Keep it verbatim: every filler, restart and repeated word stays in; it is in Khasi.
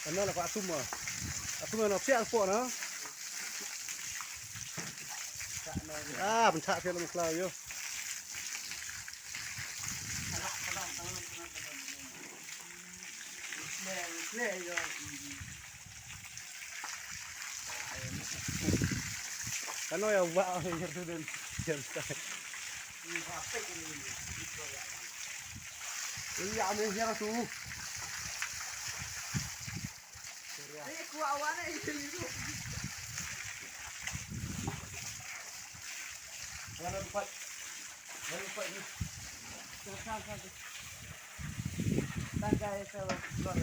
Ano la ka atum ah. Atum ano psiah po na. Ah, pynthah phi lam khlaw yo. Kano ya wa ya tu den. Iya, ame ya tu.